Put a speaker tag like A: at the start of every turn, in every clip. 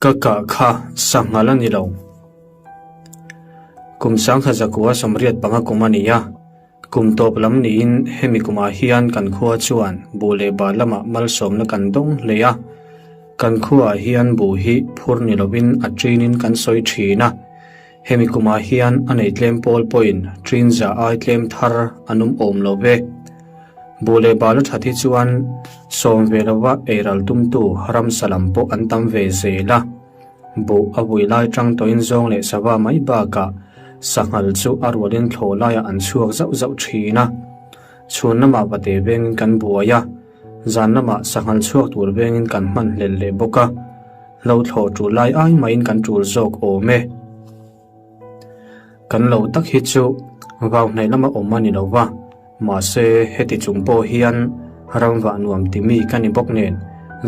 A: Ka kah kha sanghal a ni lo. Kum sangkhat zakua 85 kum a ni a, kum tawp lam niin hemi kumah hian kan khua chuan buh leh bal lamah malsawmna kan dawng hle a. Kan khuaah hian buh hi phur ni lovin a ṭinin kan sawi ṭhin a. Hemi kumah hian a nei tlem pawl pawhin ṭin za ai tlem thar an awm awm lo ve. Buh leh bal a ṭhat hi chuan sawm ve lova eiral tumtu ramsa lam pawh an tam ve zel a. Buh a vui lai ṭang tawhin zawng leh sava mai bakah sanghal chu a rualin thlawh laiah an chhuak zauh zauh ṭhin a. Chhun lamah vate vengin kan buai a, zan lamah sanghal chhuak tur vengin kan hman hlel leh bawk a. Lo thlawh ṭul lai ai maiin kan ṭul zawk awm e. Kan lo tak hi chu vau hnaih lama awm a ni lo va, mahse heti chung pawh hian ramvah nuam ti mi ka ni bawk nen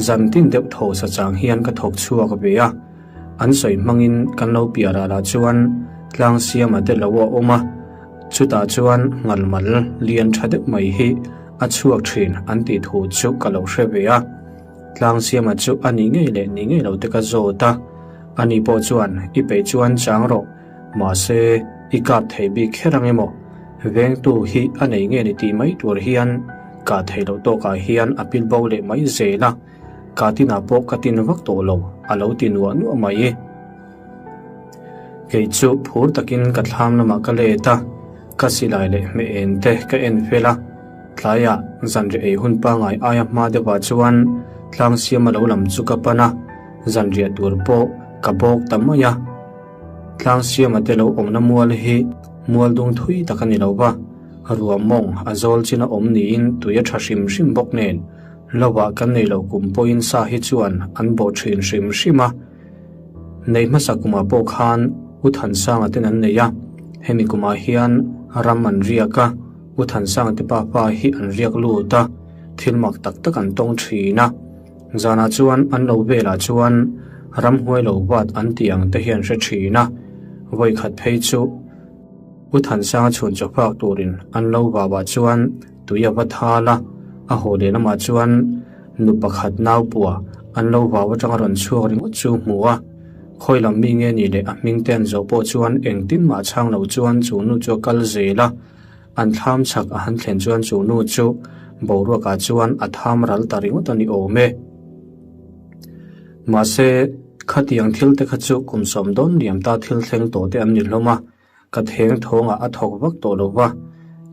A: zan tin deuh tho sa chang hian ka thawk chhuak ve a. An sawi hmangin kan lo piah ralah chuan tlang siama te lo a awm a, chutah chuan ngalmal lian tha deuh mai hi a chhuak thin an tih thu chu ka lo hre ve a. Tlang siama chu a ni ngei leh ni ngei lo te ka zawt a, ani pawh chuan i peih chuan chang rawh, mahse i kap thei bik kher ang emaw? Vengtu hi a nei nge ni tih mai tur hian kah theih loh tawkah hian a pil bo leh mai zel a, kah tinah pawh ka tin vak tawh lo a lo ti nuah nuah mai. Kei chu phur takin ka thlam lamah ka let a, ka silai leh hmeh en te ka en fel a, tlaiah zanriah ei hun pangai aia hma deuhah chuan tlang siama lo lam chu ka pan a, zanriah tur pawh ka bawk ta mai a. Tlang siama te lo awmna mual hi mual dung thui tak a ni lo va, ruah mawng a zawl chin a awm niin tui a tha hrim hrim bawk nen, lovah kan nei lo kum pawhin sa hi chuan an bawh thin hrim hrim a. Nei hmasa kumah pawh khan U Thansanga ten an nei a, hemi kumah hian ram an riak a, U Thansanga te papa hi an riak lut a, thil mak tak tak an tawng thin a. Zanah chuan an lo velah chuan ramhuai lo vat an tih ang te hi an hre thin a, vawikhat phei chu U Thansanga chhun chaw fak turin an lo vauah chuan tui a va thal a, a haw leh lamah chuan nu pakhat nau pua an lo vau atanga rawn chhuak ringawt chu hmu a, khawi lam mi nge ni leh a hming te an zawh pawh chuan engtin mah chhang lo chuan chu nu chu a kal zel a, an thlam chhak a han thlen chuan chu nu chu boruakah chuan a tham ral ta ringawt a ni awm e. Mahse, khatiang thil te kha chu kum sawm dawn liam ta thil thleng tawh te an ni hlawm a, Ka theng thawngah a thawk vak tawh lo va,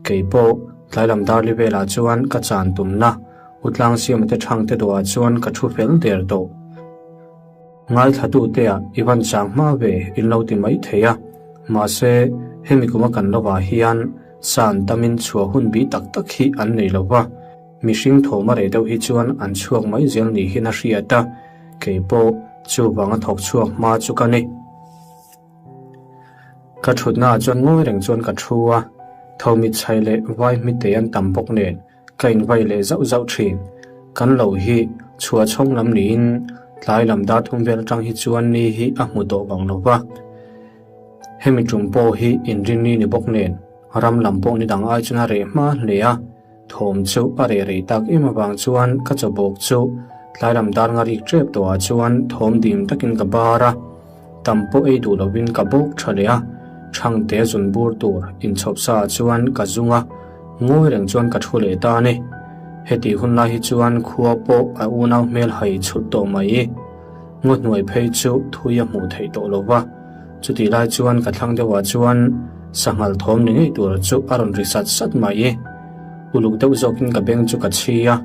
A: kei pawh tlai lam darli velah chuan ka chan tumna U Tlangsiama te thang te duhah chuan ka thu fel der tawh. Ngaithlatute ah i van chang hma ve in lo ti mai thei a, mahse hemi kuma kan lovah hian san tamin chhuah hun bi tak tak hi an nei lo va, mihring thawm a reh deuh hi chuan an chhuak mai zel ni hian a hriat a, kei pawh chuvanga thawk chhuak hma chu ka ni. Ka thutnaah chuan ngawi reng chuan ka thu a, tho mit chhai leh vai hmitei an tam bawk nen ka invai leh zauh zauh thin. Kan lo hi chhuah chhawng lam niin tlai lam dar thum vel atang hi chuan ni hi a hmu tawh vang lo va. Hemi tum pawh hi inrinni ni bawk nen ram lam pawh ni dang ai chuan a reh hma hle a, thawm chu a reh rei tak em avang chuan ka chawbawk chu tlai lam dar nga rik tep tawhah chuan thawm dim takin ka bar a. Tam pawh ei duh lovin ka bawk tha leh a, Thangte zun bur tur inchhawp sa ah chuan ka zung a, ngawi reng chuan ka thu leh ta a ni. Heti hun lai hi chuan khua pawh a unau hmel hai chhut tawh mai. Ngaw hnuai phei chu thui a hmuh theih tawh lo va, chutih lai chuan ka thlang deuh ah chuan sanghal thawm ni ngei tur chu a rawn ri sat sat mai. Uluk deuh zawkin ka beng chu ka chhi a,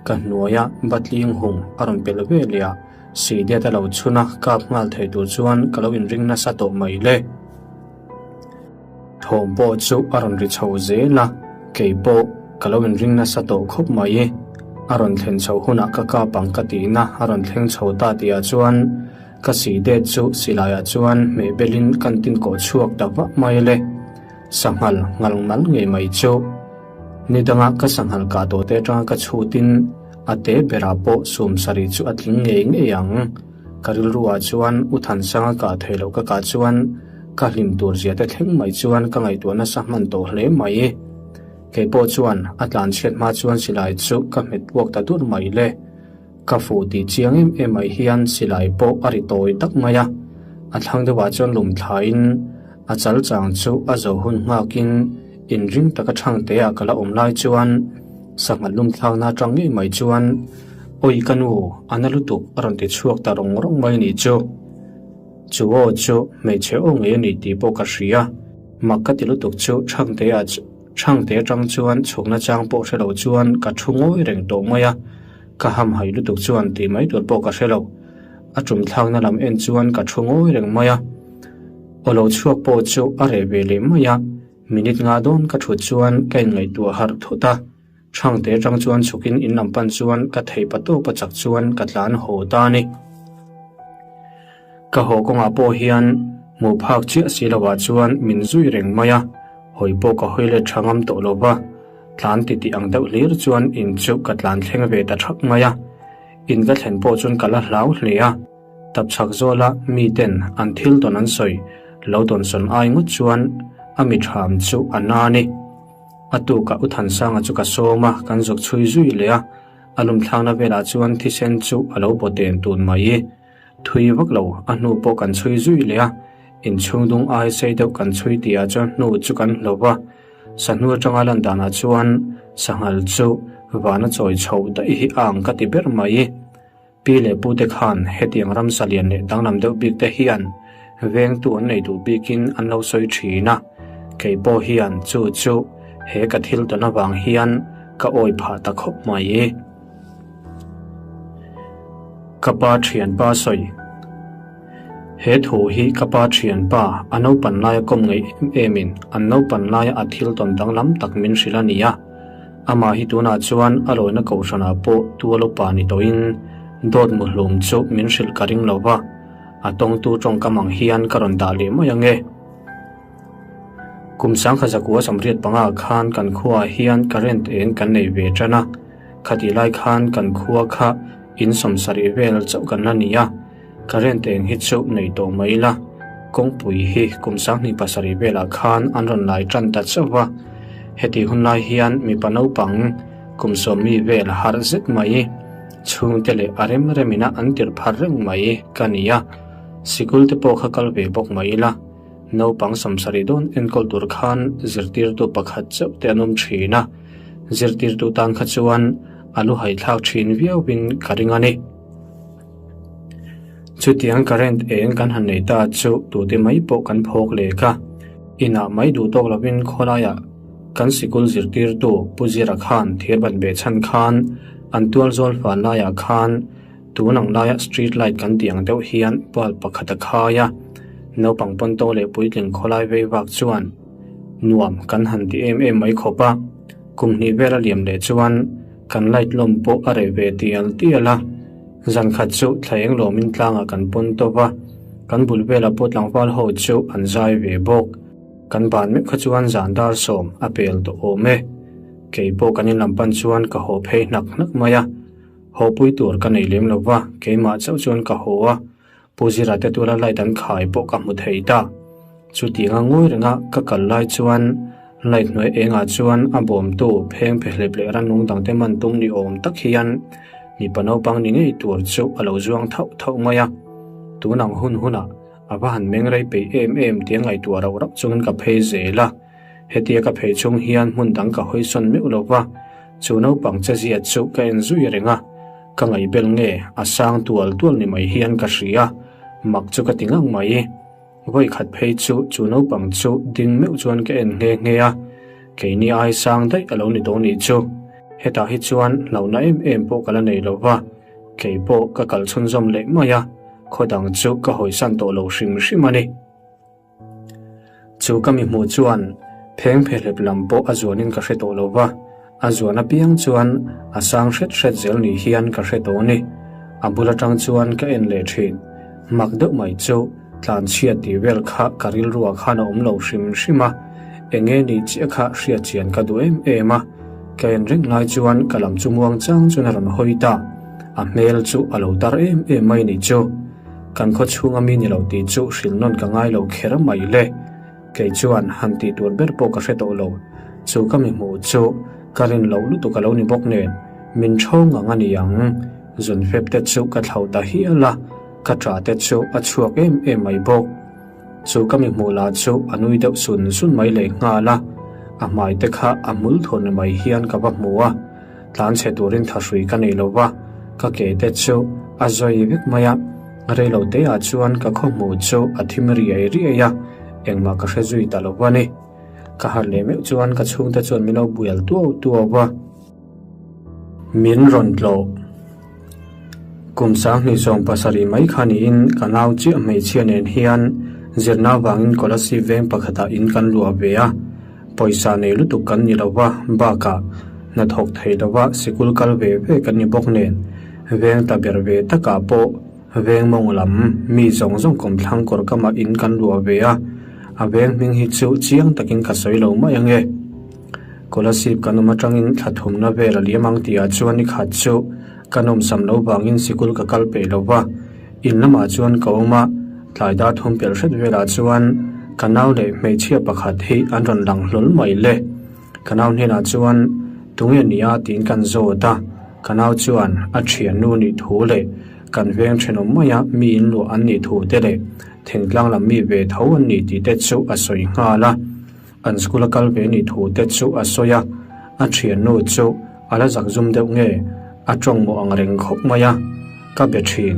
A: ka hnuaia batling hung a rawn pel ve leh a, Sihdet a lo chhun a, kap nghal thei tur chuan ka lo inring nasa tawh mai le. Thawm pawh chu a rawn ri chho zel a, kei pawh ka lo inring nasa tawh khawp mai. A rawn thlen chho hunah ka kap ang ka tihna a rawn thleng chho ta tihah chuan ka sihdet chu silaiah chuan hmeh belin kan tin kawh chhuak ta vah mai le. Sanghal ngal nal ngei mai chu. Ni danga ka sanghal kah tawh te atanga ka chhutin A te berah pawh sum sarih chu a tling ngei ngei ang. Ka rilruah chuan U Thansanga kah theih loh ka kah chuan ka hlim tur zia te thleng mai chuan ka ngaihtuah nasa hman tawh hle mai. Kei pawh chuan a tlan chhiat hma chuan silai chu ka hmet puak ta dur mai le. Ka fuh tih chiang em em mai hian silai pawh a ri tawi tak mai a, a thlang deuhah chuan lum thlain a chal chang chu a zo hun nghakin inring taka Thangtea ka la awm lai chuan sangha lum thlakna atang ngei mai chuan Awi ka nu, a na lutuk a rawn ti chhuak ta rawng rawng mai ni chu. Chu aw chu hmeichhe aw ngei a ni tih pawh ka hria, mak ka ti lutuk chu Thangtea Thangte atang chuan chhukna chang pawh hre lo chuan ka thu ngawi reng tawh mai a, ka hamhaih lutuk chuan tih mai tur pawh ka hre lo. A tum thlakna lam en chuan ka thu ngawi reng mai a, aw lo chhuak pawh chu a reh ve leh mai a, minute nga dawn ka thut chuan ka inngaihtuah harh thut a, Thangte atang chuan chhukin in lam pan chuan ka theih pa tawpa chak chuan ka tlan haw ta a ni. Ka haw kawngah pawh hian hmuh phak chiah si lovah chuan min zui reng mai a, hawi pawh ka hawi let tha ngam tawh lo va, tlan titih ang deuh hlir chuan in chu ka tlan thleng ve ta thak mai a. In ka thlen pawh chuan ka la hlau hle a, tapchhak zawla miten an thil tawn an sawi lo dawnsawn ai ngawt chuan a mi ṭham chu a na a ni. A tukah U Thansanga chu ka sawm a, kan zuk chhui zui leh a, a lumthlakna velah chuan thisen chu a lo baw ten tun mai. Thui vak lo, a hnu pawh kan chhui zui leh a, inchhung dung ai sei deuh kan chhui tihah chuan hnu chu kan hlo va, sahnu atanga lan danah chuan sanghal chu vana chawi chho daih hi a ang ka ti ber mai. Pi leh pu te khan hetiang ramsa lian leh danglam deuh bik te hian vengtu an nei duh bikin an lo sawi thin a, kei pawh hian chu chu he ka thil tawn avang hian ka awi phah ta khawp mai. Ka pa thianpa sawi. He thu hi ka pa thianpa a naupan laia kawm ngaih em emin an naupan laia a thil tawn danglam tak min hrilh a ni a. Amah hi tunah chuan a lawina kohhranah pawh tual upa ni tawhin dawt muhlum chu min hrilh ka ring lo va, a tawngtu tawngkam ang hian ka rawn dah leh mai ang e. Kum sangkhat zakua samriat panga khan kan khuaah hian current eng kan nei ve tan a, khatih lai khan kan khua kha in sawmsarih vel chauh kan la ni a, current eng hi chu nei tawh mai ila, kawngpui hi kum sanghnih pasarih velah khan an rawn lai tan ta chauh va, hetih hun lai hian mipa naupang kum sawmmi vel harh zet mai chhungte leh a rem remina an tirh phar reng mai ka ni a, sikul te pawh kha kal ve bawk mai ila. Naupang sawmsarih dawn enkawl tur khan zirtirtu pakhat chauh te an awm thin a, zirtirtu tan kha chuan a lu haithlak thin viauin ka ring a ni. Chutiang current eng kan han nei ta chu tute mai pawh kan phawk lek a, inah mai duh tawk lovin khawlaiah kan sikul zirtirtu Pu Zira khan thirban beh chhan khan an tual zawl fal laiah khan Tun ang laia street light kan tih ang deuh hian bulb pakhat a khai a, naupang pawnto leh puitling khawlai vei vak chuan nuam kan han ti em em mai khawp a, kum hnih vel a liam leh chuan kan light lawm pawh a reh ve tial tial a, zan khat chu thla eng lawmin tlangah kan pawn tawp a, kan bul velah pawh tlangval ho chu an zai ve bawk, kan ban meuh kha chuan zan dar sawm a pel tawh awm e, kei pawh kan inlam pan chuan ka haw phei hnak hnak mai a. Haw pui tur ka nei lem lo va, keimah chauh chuan ka haw a, Pu Zira te tura light an khai pawh ka hmu thei ta. Chutianga ngawi renga ka kal lai chuan light hnuai engah chuan a bawmtu pheng phehlep leh rannung dangte man tum ni awm tak hian mipa naupang ni ngei tur chu a lo zuang thauh thauh mai a. Tun ang hun hunah a va han meng rei peih em em tia ngaihtuah rauh rauh chungin ka phei zel a. Hetia ka phei chung hian hmun dang ka hawisawn meuh lo va, chu naupang che zia chu ka en zui reng a, ka ngaihbel nge a sang tual tual ni mai hian ka hria, mak chu ka ti ngang mai. Vawi khat phei chu chu naupang chu ding meuh chuan ka en nghe nghe a, keini ai sang daih a lo ni tawh nih chu. Hetah hi chuan hlauhna em em pawh ka la nei lo va, kei pawh ka kal chhunzawm leh mai a, khaw dang chu ka hawisan tawh lo hrim hrim a ni. Chu ka mi hmuh chuan pheng phehlep lam pawh a zuanin ka hre tawh lo va, a zuan apiang chuan a sang hret hret zel ni hian ka hre tawh a ni. A bul atang chuan ka en leh thin. Mak deuh mai chu tlanchhiat tih vel kha ka rilruah khan a awm lo hrim hrim a, eng nge nih chiah kha hriat chian ka duh em em a. Ka en reng lai chuan ka lam chu muang chang chuan a rawn hawi ta. A hmel chu a lo tar em em mai nih chu. Kan khaw chhunga mi ni lo tih chu hrilh nawn ka ngai lo kher mai le. Kei chuan han tih tur ber pawh ka hre tawh lo. Chu ka mi hmuh chu ka rin loh lutuk a lo ni bawk nen, min ṭhawng ang a ni ang. Zun fep te chu ka thlauh ta hial a, ka ṭah te chu a chhuak em em mai bawk. Chu ka mi hmuh lah chu a nui deuh sun sun mai leh nghal a, a hmai te kha a hmul thur ni mai hian ka va hmu a, tlan chhe turin thahrui ka nei lo va, ka ke te chu a zawi vek mai a, rei lo te ah chuan ka khaw hmuh chu a thim riai riai a, engmah ka hre zui ta lo a ni. Ka harh leh meuh chuan ka chhungte chuan min lo bual tuau tuau a. Min rawn tlawh. Kum 2070 mai kha niin ka nau chiah hmeichhia nen hian zirna vangin Kolasib veng pakhatah in kan luah ve a. Pawisa nei lutuk kan ni lo va, bakah hnathawk thei lova sikul kal ve ve kan ni bawk nen veng ta ber ve takah pawh veng mawng lam mi zawng zawng kawmthlang kawr kamah in kan luah ve a. A veng hming hi chu chiang takin ka sawi lo mai ange. Kolasib kan awm atangin thla thumna vel a liam ang tihah chuan ni khat chu ka nawmsam lo vangin sikul ka kal peih lo va, in lamah chuan ka awm a, tlai dar thum pelh hret velah chuan ka nau leh hmeichhia pakhat hi an rawn lang hlawl mai le. Ka nau hnenah chuan tunge nia tiin kan zawt a, ka nau chuan a thiannu nih thu leh kan veng thenawm maia mi in luah an nih thu te leh thingtlang lam mi ve tho an nih tih te chu a sawi nghal a. An school a kal ve nih thu te chu a sawi a, a thiannu chu a la zak zum deuh nge a tawng mawh ang reng khawp mai a, ka be thin.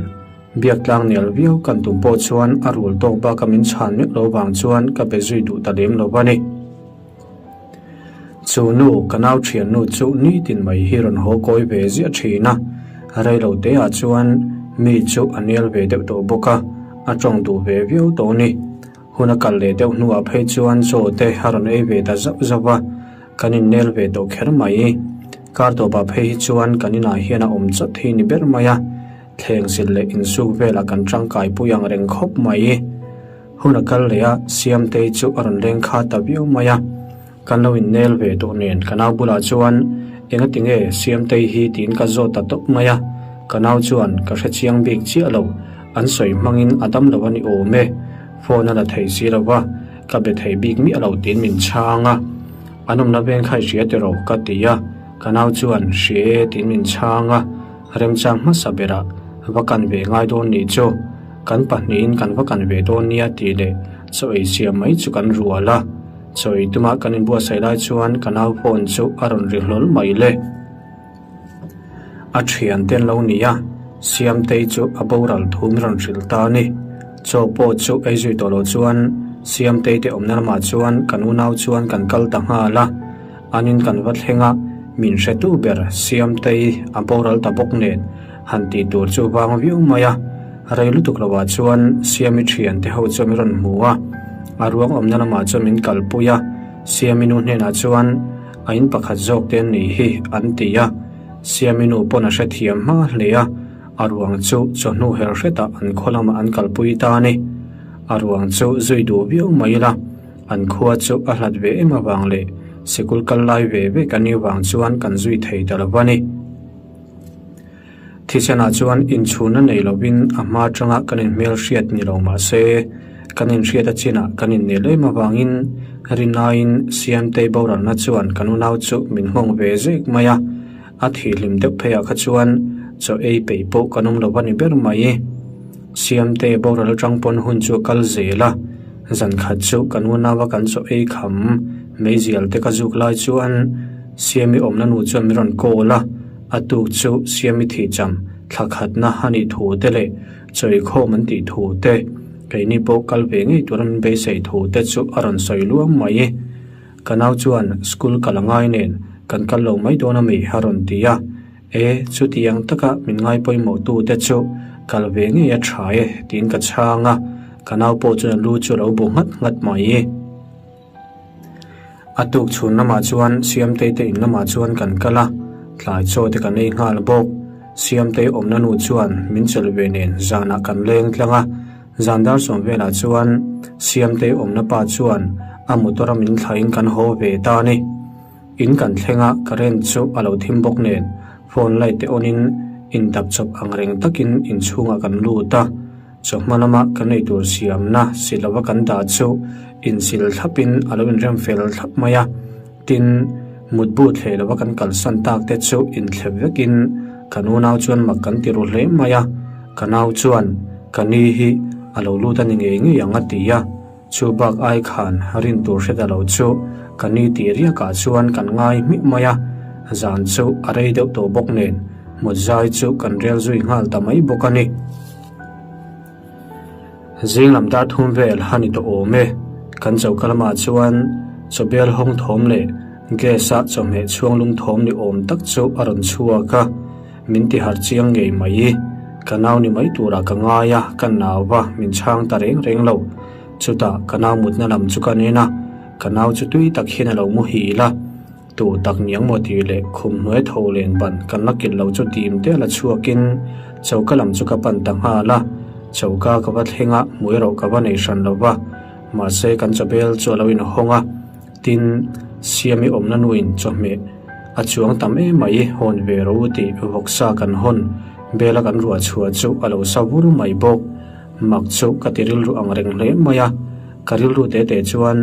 A: Biak tlang nel viau kan tum pawh chuan a rul tawk bak a min chhan meuh lo vang chuan ka be zui duh ta lem lo a ni. Chu nu, ka nau thiannu chu nitin mai hi rawn haw kawi ve ziah thin a, rei lo te ah chuan mi chu a nel ve deuh tawh bawk a, a tawng duh ve viau tawh a ni. Hun a kal leh deuh hnuah phei chuan chaw te a rawn ei ve ta zauh zauh a, kan innel ve tawh kher mai. Kar tawpah phei hi chuan kan inah hian a awm chawt hi ni ber mai a, thleng sil leh insuk velah kan tangkai pui ang reng khawp mai. Hun a kal leh a, Siamtei chu a rawn leng kha ta viau mai a. Kan lo innel ve tawh nen ka nau bulah chuan engati nge Siamtei hi tiin ka zawt ta tawp mai a, ka nau chuan ka hre chiang bik chiah lo, an sawi hmangin a dam lo a ni awm e, phone a la thei si lo va, ka be thei bik miah lo tiin min chhang a, an awmna veng kha i hria tiraw ka ti a, ka nau chuan hria e tiin min chhang a, remchang hmasa berah va kan ve ngai dawn nih chu, kan pahnihin kan va kan ve dawn nia tih leh chaw ei siam mai chu kan rual a. Chawi tuma kan inbuatsaih lai chuan ka nau phone chu a rawn ri hlawl mai le. A thian te an lo ni a, Siamtei chu a boral thu min rawn hrilh ta a ni. Chaw pawh chu ei zui tawh loh chuan Siamtei te awmna lamah chuan kan unau chuan kan kal ta nghal a. An in kan va thleng a, min hretu ber Siamtei a boral ta bawk nen han tih tur chu vang viau mai a. Rei lutuk lo ah chuan Siami thian te ho chu min rawn hmu a, a ruang awmna lamah chuan min kalpui a, Siami nu hnenah chuan a in pakhat zawk te an nih hi an ti a, Siami nu pawn a hrethiam hma hle a, a ruang chu chawhnu her hretah an khaw lamah an kalpui ta a ni. A ruang chu zui duh viau mai ila, an khua chu a hlat ve em avang leh sikul kal lai ve ve kan nih vang chuan kan zui thei ta lo a ni. Thisenah chuan inchhunna nei lovin a hma atanga kan inhmel hriat ni lo mah se, kan inhriat a chinah kan innel em avangin rinaiin Siamtei boralna chuan kan unau chu min nghawng ve zek mai a, a thihhlim deuh pheiah kha chuan chaw ei peih pawh kan awm lo a ni ber mai. Siamtei boral atang pawn hun chu a kal zel a, zan khat chu kan unaua kan chaw ei kham meizial te ka zuk lai chuan Siami awmna nu chuan min rawn call a, A tuk chu Siami thihcham thla khatna a nih thu te leh chawikhawm an tih thu te, keini pawh kal ve ngei tura min beisei thu te chu a rawn sawi luam mai. Ka nau chuan school kal a ngai nen kan kal lo mai dawn ami a rawn ti a, E, chutiang taka min ngai pawimawh tu te chu kal ve ngei a tha e tiin ka chhang a, ka nau pawh chuan a lu chu a lo bu nghat nghat mai. A tuk chhun lamah chuan Siamtei te in lamah chuan kan kal a, tlai chaw te kan ei nghal bawk. Siamtei awmna nu chuan min chelh ve nen zanah kan leng tlang a, zan dar sawm velah chuan Siamtei awmna pa chuan a motor a min thlahin kan haw ve ta a ni. In kan thleng a, current chu a lo thim bawk nen phone light te on in indap chawp ang reng takin inchhungah kan lut a. Chawhma lama kan ei tur siamna si lova kan dah chu insil thlapin a lo inrem fel thlap mai a, tin, mutbu thleh lova kan kalsan tak te chu inthlep vekin Kan unau chuan mak kan ti ru hle mai a, ka nau chuan ka ni hi a lo lut a ni ngei ngei ang a ti a, chu bak ai khan rin tur hre ta lo chu ka ni tih riakah chuan kan ngai hmih mai a, zan chu a rei deuh tawh bawk nen mut zai chu kan rel zui nghal ta mai bawk a ni. Zing lam dar thum vel a ni tawh awm e. Kan choka lamah chuan chawbel hawng thawm leh gas a chawhmeh chhuang lum thawm ni awm tak chu a rawn chhuak a, min ti harh chiang ngei mai. Ka nau ni mai turah ka ngai a, ka nau va min chhang ta reng reng lo. Chutah ka nau mutna lam chu ka nen a, ka nau chu tui tak hian a lo muhil a. Tu tak niang maw tih leh khum hnuai tho len ban kan la kilh lo chu dim te la chhuakin choka lam chu ka pan ta nghal a, choka ka va thleng a, hmu erawh ka va nei hran lo va, mahse kan chawbel chu a lo inhawng a, tin, Siami awmna nuin chawhmeh a chuang tam em mai hawn ve ro tih vawksa kan hawn bela kan ruah chhuah chu a lo sa vur mai bawk. Mak chu ka ti rilru ang reng hle mai a, ka rilru te te chuan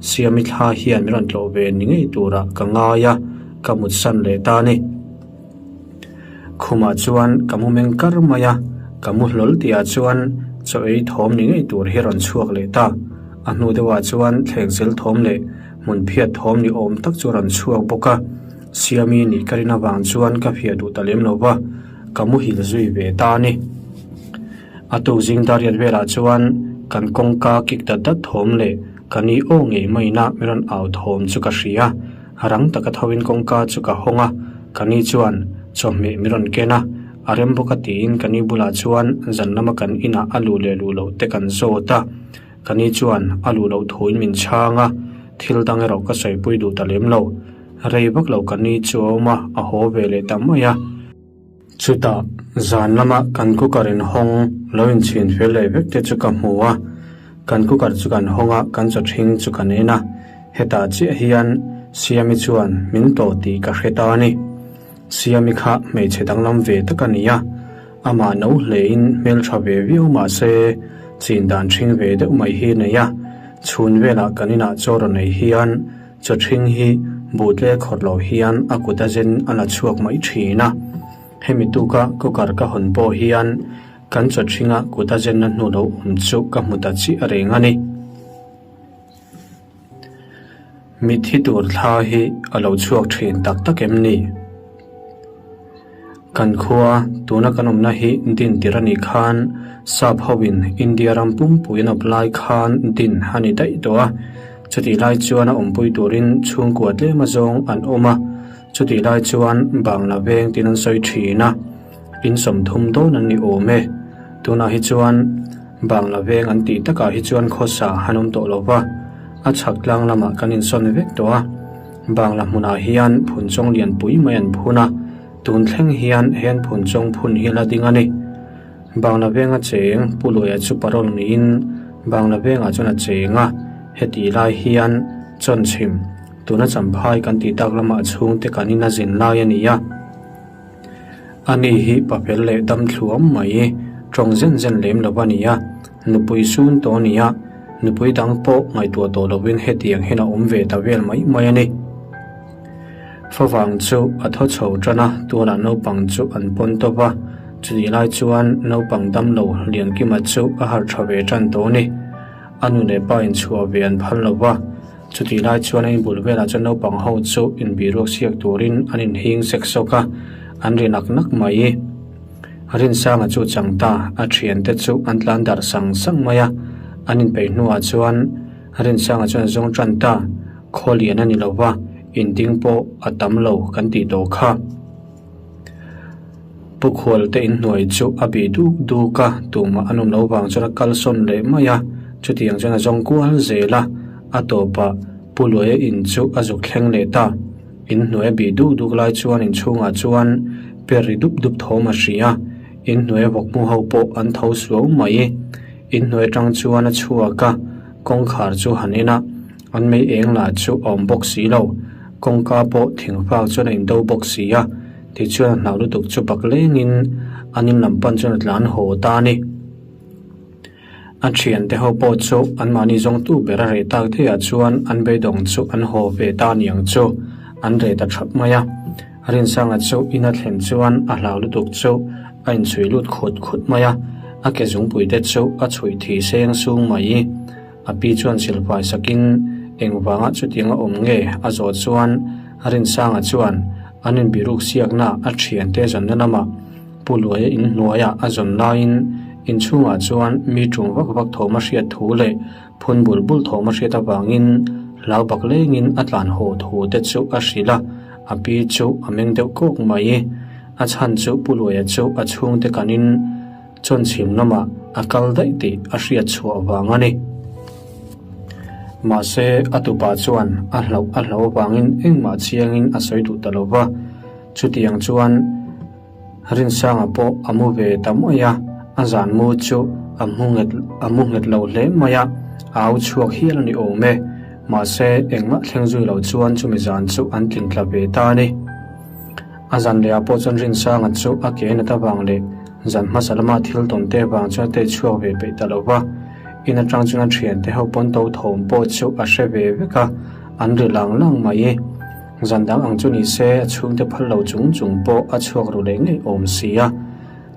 A: Siami thla hian min rawn tlawh ve ni ngei turah ka ngai a, ka mutsan leh ta a ni. Khumah chuan ka mu meng kar mai a, ka mu hlawl tihah chuan chaw ei thawm ni ngei tur hi a rawn chhuak leh ta. A hnu deuhah chuan thlengzel thawm leh hmun phiat thawm ni awm tak chu a rawn chhuak bawk a, Siami nih ka rin avang chuan ka phiah duh ta lem lo va, ka muhil zui ve ta a ni. A tuk zing dariat velah chuan kan kawngka kik dat dat thawm leh ka ni aw ngei maina min rawn au thawm chu ka hria. Rang taka thoin kawngka chu ka hawng a, ka ni chuan chawhmeh min rawn ken a, a rem bawk a tiin ka ni bulah chuan zan lama kan inah a luh leh luh loh te kan zawt a, ka ni chuan a luh loh thuin min chhang a, thil dang erawh ka sawipui duh ta lem lo. Rei vak lo ka ni chu a awm a, a haw ve leh ta mai a. Chutah, zan lama kan cooker inhawng lo inchhin fel leh vek te chu ka hmu a, kan cooker chu kan hawng a, kan chaw ṭhing chu kan en a, hetah chiah hian Siami chuan min tawh tih ka hre ta a ni. Siami kha hmeichhe danglam ve tak a ni a, amah no hlein hmelṭha ve viau mah se chin dan ṭhing ve deuh mai hi a nei a, chhun velah kan inah chaw rawn ei hian Chaw ṭhing hi buhtle khawrh loh hian a kut a zen a la chhuak mai ṭhin a. Hemi tuka cooker ka hawn pawh hian kan chaw ṭhinga kut a zenna hnu lo awm chu ka hmu ta chiah reng a ni. Mitthi tur thla hi a lo chhuak ṭhin tak tak em ni? Kan khua, tuna kan awmna hi din tir a nih khan Sap hoin India ram pumpui an awp lai khan din a ni daih tawh a. Chutih lai chuan a awmpui turin chhungkua tlem azawng an awm a, chutih lai chuan Bangla veng tin an sawi thin a, in 30 dawn an ni awm e. Tunah hi chuan Bangla veng an tih takah hi chuan khawsa an awm tawh lo va, a chhak tlang lamah kan insawn vek tawh a. Bangla hmunah hian phunchawng lianpui mai an phun a, tun thleng hian he an phunchawng phun hi la ding a ni. Bangla venga cheng Pu Luaia chu parole niin Bangla vengah chuan a cheng a, hetih lai hian Chawnchhim, tuna Champhai kan tih tak lamah chhungte kan in a zin lai a ni a. Ani hi papel leh dam thluam mai tawng zen zen lem lo a ni a, nupui sun tawh a ni a, nupui dang pawh ngaihtuah tawh lovin hetiang hian a awm ve ta vel mai mai a ni. Favang chu a thaw chho tan a, tunah naupang chu an pawn tawp a, chutih lai chuan naupang damlo Liankima chu a harh tha ve tan tawh a ni. A nu leh pa inchhuah ve an phal lo va. Chutih lai chuan a inbul velah chuan naupang ho chu inbiruak siak turin an inhing sek sawk a, an ri nak nak mai. Rinsanga chu chang ta, a thiante chu an tlan darh sang sang mai a, an inpeih hnuah chuan Rinsanga chuan a zawng tan ta, khaw lian a ni lo va, inding pawh a tam lo kan tih tawh kha. Pu Khualte inhnuai chu a bih duk duk a, tumah an awm lo vang chuan a kalsawn leh mai a, chutiang chuan a zawng kual zel a, a tawpah Pu Luaia in chu a zuk thleng leh ta. Inhnuai a bih duk duk lai chuan inchhungah chuan per ri dup dup thawm a hria a, inhnuai a vawkmu ho pawh an tho suau mai. Inhnuai atang chuan a chhuak a, kawngkhar chu han en a, an mei eng lah chu a awm bawk si lo, kawngka pawh thingfak chuan a indo bawk si a. Tichuan a hnau lutuk chu bak lengin an in lam pan chuan a tlan haw ta a ni. A thiante ho pawh chu anmahni zawngtu ber a reh tak daihah chuan an beidawng chu an haw ve ta niang chu an reh ta thap mai a. Rinsanga chu in a thlen chuan a hlau lutuk chu a inchhui lut khut khut mai a, a ke zungpui te chu a chhuih thi seng sung mai. A pi chuan silfai sakin engvanga chutiang a awm nge a zawh chuan Rinsanga chuan an inbiruk siakna a thiante zawnna lamah Pu Luaia inhnuaia a zawn laiin inchhungah chuan mi ṭum vak vak thawm a hriat thu leh phun bul bul thawm a hriat avangin hlau bak lengin a tlan haw thu te chu a hrilh a, a pi chu a meng deuh kawk mai. A chhan chu Pu Luaia chu a chhungte kanin Chawnchhim lamah a kal daih tih a hriat chhuah vang a ni. Mahse, a tupa chuan a hlauh a hlauh avangin engmah chiangin a sawi duh ta lo va. Chutiang chuan Rinsanga pawh a mu ve ta mai a, a zan mu chu a mu nghet a mu nghet lo hle mai a, a au chhuak hial a ni awm e. Mahse, engmah thleng zui lo chuan chumi zan chu an tling tla ve ta a ni. A zan lehah pawh chuan Rinsanga chu a ke nat avang leh zan hmasa lama thil tawn te vang chuan a tei chhuak ve peih ta lo va. In atang chuan a thiante ho pawn to thawm pawh chu a hre ve vek a, an ri lang lang mai. Zan dang ang chu ni se a chhungte phal lo chung chung pawh a chhuak ru leh ngei awm si a.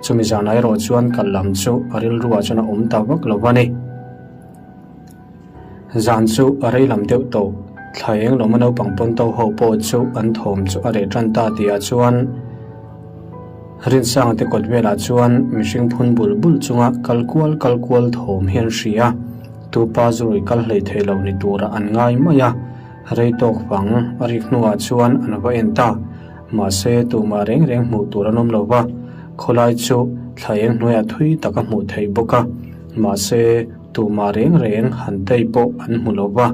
A: Chumi zanah erawh chuan kal lam chu a rilruah chuan a awm ta vak lo va ni. Zan chu a rei lam deuh tawh, thla eng lawma naupang pawn to ho pawh chu an thawm chu a reh tan ta tihah chuan Rinsanga te kawt velah chuan mihring phun bul bul chunga kal kual kal kual thawm hi an hria a, tupa zurui kal hlei thei lo ni turah an ngai mai a, rei tawk fang a rik hnuah chuan an va en ta. Mahse tumah reng reng hmuh tur an awm lo va, khawlai chu thla eng hnuaiah thui tak a hmuh theih bawk a, mahse, Tumah reng reng han tei pawh an hmu lo va.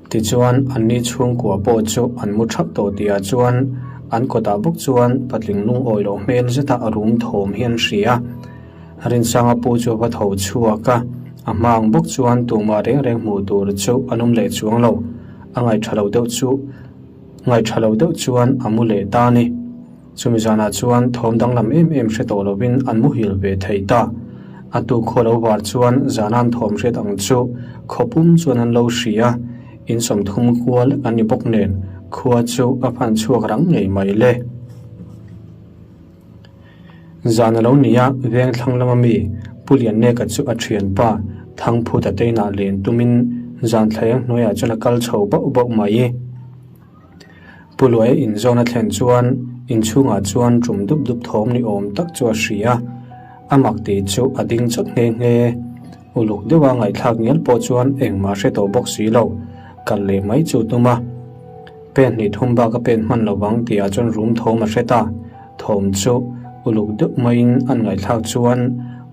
A: Tichuan, anni chhungkua pawh chu an mu thap tawh tihah chuan an kawtah bawk chuan patling lungawi loh hmel zeta a rum thawm hi an hria. Rinsanga pu chu a va tho chhuak a, a hma ang bawk chuan tumah reng reng hmuh tur chu an awm leh chuang lo. A ngaihṭha lo deuh chu ngaihṭha lo deuh chuan a mu leh ta a ni. Chumi zanah chuan thawm danglam em em hre tawh lovin an muhil ve thei ta. A tu khaw lo var chuan zanan thawm hriat ang chu khaw pum chuan an lo hria. In 30 kual an ni bawk nen khua chu a phan chhuak rang ngei mai le. Zan a lo ni a, veng thlang lama mi Pu Lianneka chu a thianpa Thangphuta teinah len tumin zan thlaeng hnuaiah chuan a kal chho bauh bauh mai. Pu Luaia inzawn a thlen chuan inchhungah chuan tum dup dup thawm ni awm tak chu a hria a, a mak tih chu a ding chawt nghe nghe. Uluk deuha ngaihthlak ngial pawh chuan engmah hre tawh bawk si lo, kal leh mai chu tum a. Pen hnih thum bak a pen hman lo vang tihah chuan rum thawm a hre ta. Thawm chu uluk deuh maiin an ngaihthlak chuan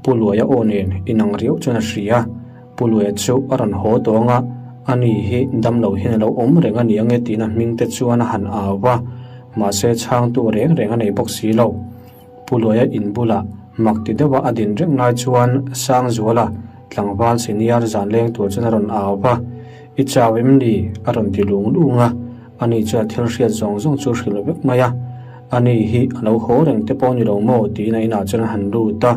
A: Pu Luaia aw nen inang riau chuan a hria. Pu Luaia chu a rawn haw tawng a, ani hi damlo hian a lo awm reng a ni ange tiin a hming te chuan a han au va, mahse chhangtu reng reng a nei bawk si lo. Pu Luaia in bulah mak ti deuha a din reng lai chuan Sangzuala tlangval senior zan leng tur chuan a rawn au va, I chau em ni? a rawn ti lung lung a, ani chuan thil hriat zawng zawng chu hrilh vek mai a, ani hi a lo haw reng te pawh ni lo maw tiin a inah chuan a han lut a.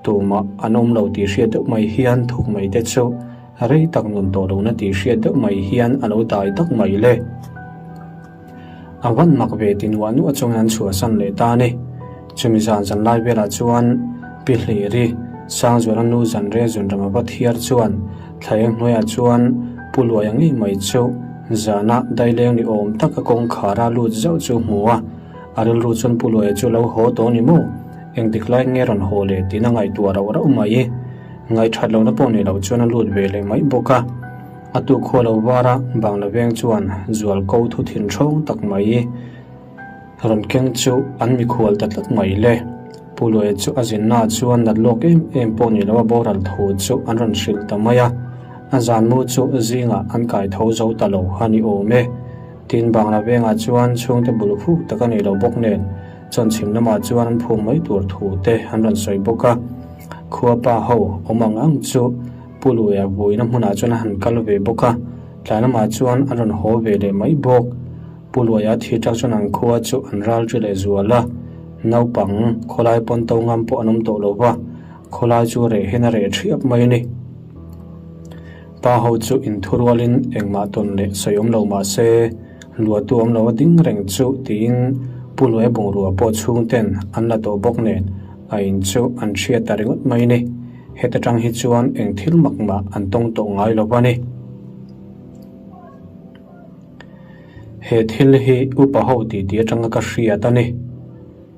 A: Tumah an awm lo tih hriat deuh mai hian thuk mai te chu rei tak nun tawh lohna tih hriat deuh mai hian a lo dai tak mai le. A van mak ve ti nuah nuah chuangin an chhuahsan leh ta a ni. Chumi zan zan lai velah chuan Pi Hliri, Sangzuala nu zanre zunram a va thiar chuan thlaeng hnuaiah chuan Pu Luaia ngei mai chu zana daileng ni awm taka kawngkhara lut zauh chu hmu a, a rilru chuan Pu Luaia chu lo haw tawh a ni maw? Engtik lai nge rawn haw leh tiin a ngaihtuah rauh rauh mai. Ngaihthat lohna pawh nei loh chuan a lut ve leh mai bawk a. A tuk khaw lo var a, Bangla veng chuan zual ko thu thin ṭhawng tak mai rawn keng chu an mikhual ta tlat mai le. Pu Luaia chu a zinnaah chuan nat lawk em em pawh ni lo a boral thu chu an rawn hrilh ta mai a. A zanmu chu zingah an kai tho zo ta lo a ni awm e. Tin, Bangla vengah chuan chhungte bul khuk tak a nei lo bawk nen Chawnchhim lamah chuan an phum mai tur thu te an rawn sawi bawk a, khua pa ho awm ang ang chu Pu Luia vuina hmunah chuan a han kal ve bawk a, tlai lamah chuan an rawn haw ve leh mai bawk. Pu Luia thi tak chuan an khua chu an ral ṭi leh zual a, naupang khawlai pawn to ngam pawh an awm tawh lo va, khawlai chu reh hian a reh ṭhiap mai a ni. Pa ho chu inthurualin engmah tawn leh sawi awm lo mah se. Luahtu awm lo a ding reng chu tiin Pu Luaia bungrua pawh chhungten an la tawh bawk nen a in chu an hriat ta ringawt mai ni. Heta tang hi chuan eng thil mak mah an tawng tawh ngai lo a ni. He thil hi upa ho titi atanga ka hriat a ni.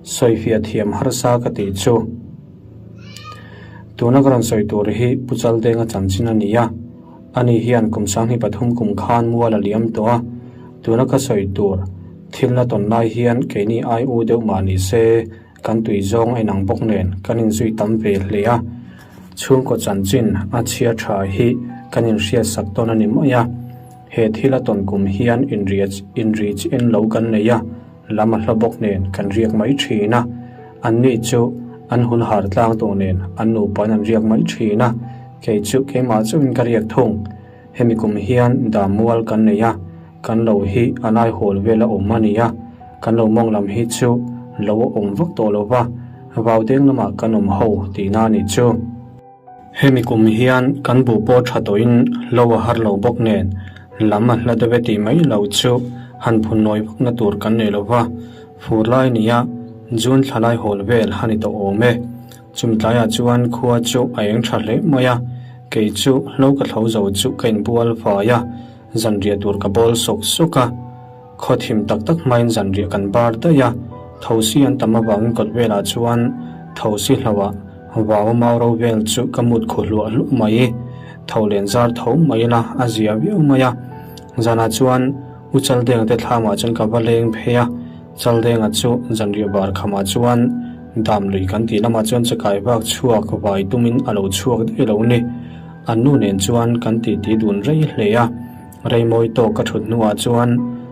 A: Sawifiah thiam harsa ka tih chu. Tuna ka rawn sawi tur hi Pu Chaldenga chanchin a ni a. Ani hian kum 33 kum khan mual a liam tawh a. Tuna ka sawi tur thil na tawn lai hian keini ai u deuh mah ni se kan tui zawng a inang bawk nen kan inzui tam ve hle a. Chhungkaw chanchin a chhia tha hi kan inhriatsak tawn a ni mai a. He thil a tawn kum hian inri chiah lo kan nei a. Lam a hla bawk nen kan riak mai thin a, an ni chu an hun har tlang tawh nen an nupain an riak mai thin a, kei chu keimah chauhin ka riak thung. Hemi kum hian dam mual kan nei a, kan lo hi a lai hawl vel a awm a ni a, kan lo mawng lam hi chu lo a awm vak tawh lo va, vau deng lamah kan awm ho tihna a nih chu. Hemi kum hian kan buh pawh tha tawhin lo a har lo bawk nen lam a hla deuh e tih mai lo chu han phun nawi vak na tur kan nei lo va, fur lai nia June thla lai hawl vel a ni tawh awm e. Chumi tlaiah chuan khua chu a eng tha hle mai a, kei chu hlo ka thlo zo chu ka inbual fai a, zanriah tur ka bawl sawk sawk a. Khaw thim tak tak hmain zanriah kan bar daih a, thosi an tam avangin kawt velah chuan thosi hlauhah vau mau ro vel chu ka mut khu hluah hluah mai. Tho len zar tho mai ila a zia viau mai a. Zanah chuan U Chaldenga te thlamah chuan ka va leng phei a, Chaldenga chu zanriah bar khamah chuan dam lui kan tih lamah chuan chakai vak chhuak vai tumin a lo chhuak daih lo ni. An nu nen chuan kan titi dun rei hle a. Reimawi tawk ka thut hnuah chuan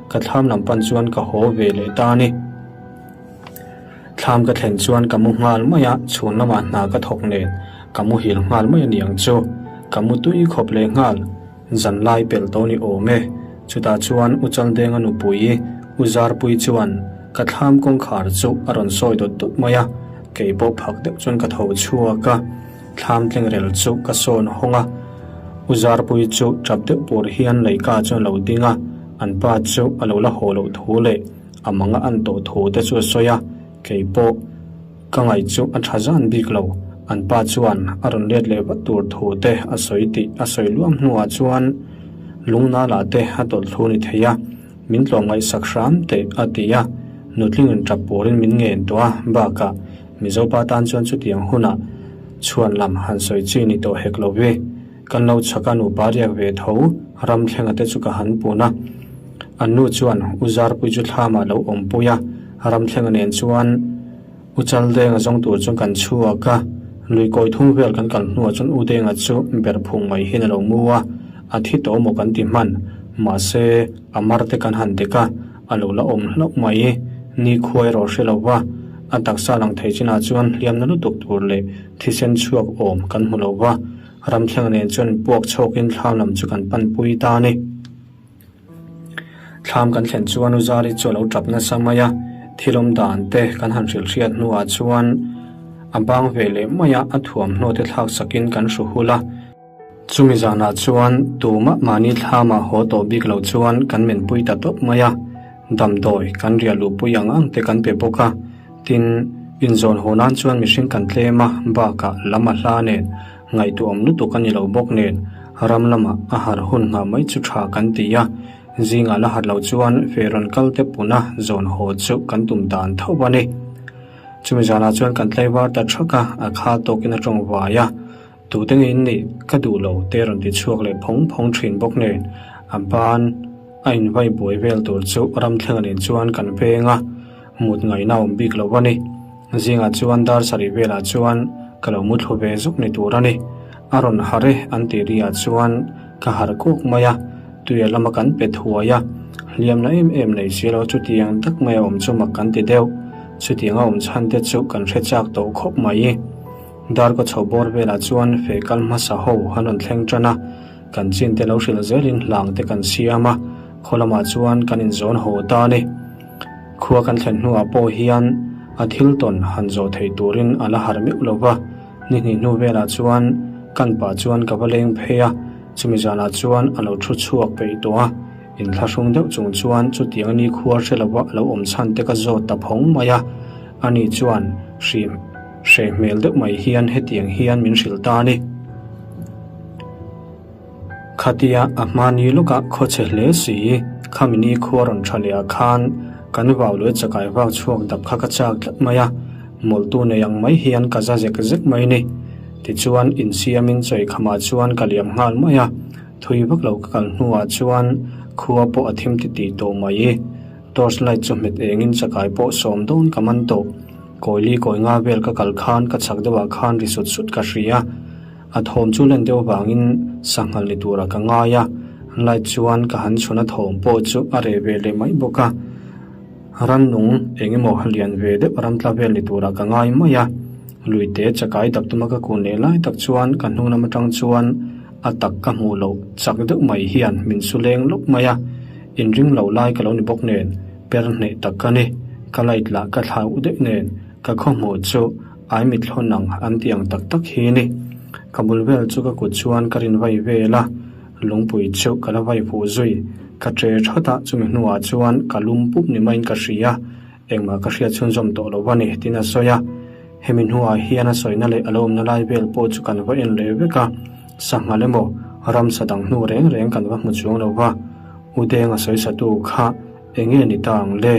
A: ka thlam lam pan chuan ka haw ve leh ta a ni. Thlam ka thlen chuan ka mu nghal mai a, chhun lamah hna ka thawk nen ka muhil nghal mai a ni ang chu. Ka mu tui khawp leh nghal, zan lai pelh tawh ni awm e. Chutah chuan U Chaldenga nupui U Zarpui chuan ka thlam kawngkhar chu a rawn sawi dawt dawt mai a, kei pawh phak deuh chuan ka tho chhuak a. Thlam tlengrel chu ka sawn hawng a, U Zarpui chu tap deuh pur hian leika chuan a lo ding a, an pa chu a lo la haw loh thu leh a mang a an tawh thu te chu a sawi a, kei pawh ka ngaih chu a tha zan bik lo, an pa chuan a rawn let leh vat tur thu te a sawi tih a sawi luam hnuah chuan lungnal ah te a tawlh thlu ni thei a. Min tlawmngaihsak hram teh a ti a, nutling in tap purin min ngen tawh a, bakah Mizopa tan chuan chutiang hunah chhuan lam han sawi chi ni tawh hek lo ve. Kan lo chhaka nupa riak ve tho ram thlenga te chu ka han pun a. An nu chuan U Zarpui chu thlamah lo awmpui a, ram thlenga nen chuan U Chaldenga zawng tur chuan kan chhuak a, lui kawi thung vel kan kal hnuah chuan U Denga chu ber phung mai hian a lo mu a, a thi tawh maw kan ti hman, mahse a mar te kan han dek a, a lo la awm hlauh mai. Ni khua erawh hre lo va, a taksa lang thei chinah chuan hliamna lutuk tur leh thisen chhuak awm kan hmu lo va, Ramthlenga nen chuan puak chhawkin thlam lam chu kan panpui ta a ni. Thlam kan thlen chuan U Zari chu a lo tap nasa mai a, thil awm dan te kan han hrilh hriat hnuah chuan a bang ve leh mai a, a thuamhnaw te thlak sakin kan hru hul a. Chumi zanah chuan tumah mahni thlamah haw tawh bik lo chuan kan menpui ta tawp mai a, damdawi kan riah luhpui ang ang te kan pe bawk a, tin, inzawn haw nan chuan mihring kan tlem a, bakah lam a hla nen Ngaihtuahawm lutuk a ni lo bawk nen, ram lamah a harh hun nghah mai chu tha kan ti a, zingah la harh loh chuan feh rawn kal te puna zawn haw chu kan tum dan tho a ni. Chumi zanah chuan kan tlaivar ta thak a, a kha tawkin a tawng vai a, tute nge in nih ka duh lo te rawn ti chhuak leh phawng phawng thin bawk nen, a ban a invai buai vel tur chu ramthlenga nen chuan kan veng a, mut ngaihna a awm bik lo a ni. Zingah chuan dar sarih velah chuan ka lo mu thlu ve zuk ni tur a ni. A rawn harh e an tih ri ah chuan ka harh kuk mai a, tuia lama kan pe thuai a, hliamna em em nei si lo chutiang tak mai a awm chu mak kan ti deuh. Chutiang a awm chhan te chu kan hre chak tawh khawp mai. Dar kaw chho bawr velah chuan feh kal hmasa ho an rawn thleng tan a, kan chin te lo hrilh zelin hlang te kan siam a, khaw lamah chuan kan inzawn haw ta a ni. Khua kan thlen hnuah pawh hian a thil tawn han zawh theih turin a la harh meuh lo va, ni hnih hnu velah chuan kan pa chuan ka va leng phei a, chumi zanah chuan a lo thu chhuak peih tawh a. Inthlahrung deuh chung chuan chutiang ni khua hre lova a lo awm chhan te ka zawt ta phawng mai a. Ani chuan hrim hreh hmel deuh mai hian hetiang hian min hrilh ta a ni. Khatia a hmani lawkah khaw chhe hle si, khami ni khua rawn tha leh ah khan kan vau leh chakai vak chhuak dap kha ka chak tlat mai a, mawlhtu nei ang mai hian ka za zek zek mai ni. Tichuan insiamin chawikhamah chuan ka liam nghal mai a, thui vak lo ka kal hnuah chuan khua pawh a thim titih tawh mai. Torch light chu hmet engin chakai pawh sawm dawn ka man tawh. Kawili kawi nga vel ka kal khan ka chhak deuhah khan ri sut sut ka hria. A thawm chu len deuh avangin sanghal ni turah ka ngai a, light chuan ka han chhun a thawm pawh chu a reh ve leh mai bawk a. Rannung eng emaw lian ve deuh ramtla vel ni turah ka ngai mai a. Luite chakai dap tuma ka kun leh lai tak chuan ka hnung lam atang chuan a tak ka hmuh loh chak deuh mai hian min su leng lawk mai a. Inring lo lai ka lo ni bawk nen per hneh tak ka ni. Ka light lah ka thlau deuh nen ka khawhmuh chu Ai mithlawn ang an ti ang tak tak hi ni. Ka bul vel chu ka kut chuan ka rin vai vel a, lungpui chu ka la vai fuh zui. Ka tre thawt a, chumi hnuah chuan ka lum pup ni maiin ka hria. Engmah ka hriat chhunzawm tawh lo a ni, tiin a sawi a. Hemi hnuah hian a sawina leh a lo awmna lai vel pawh chu kan va en leh vek a, sanghal emaw ramsa dang hnu reng reng kan va hmu chuang lo va. U Denga sawisatu kha eng nge ni ta ang le?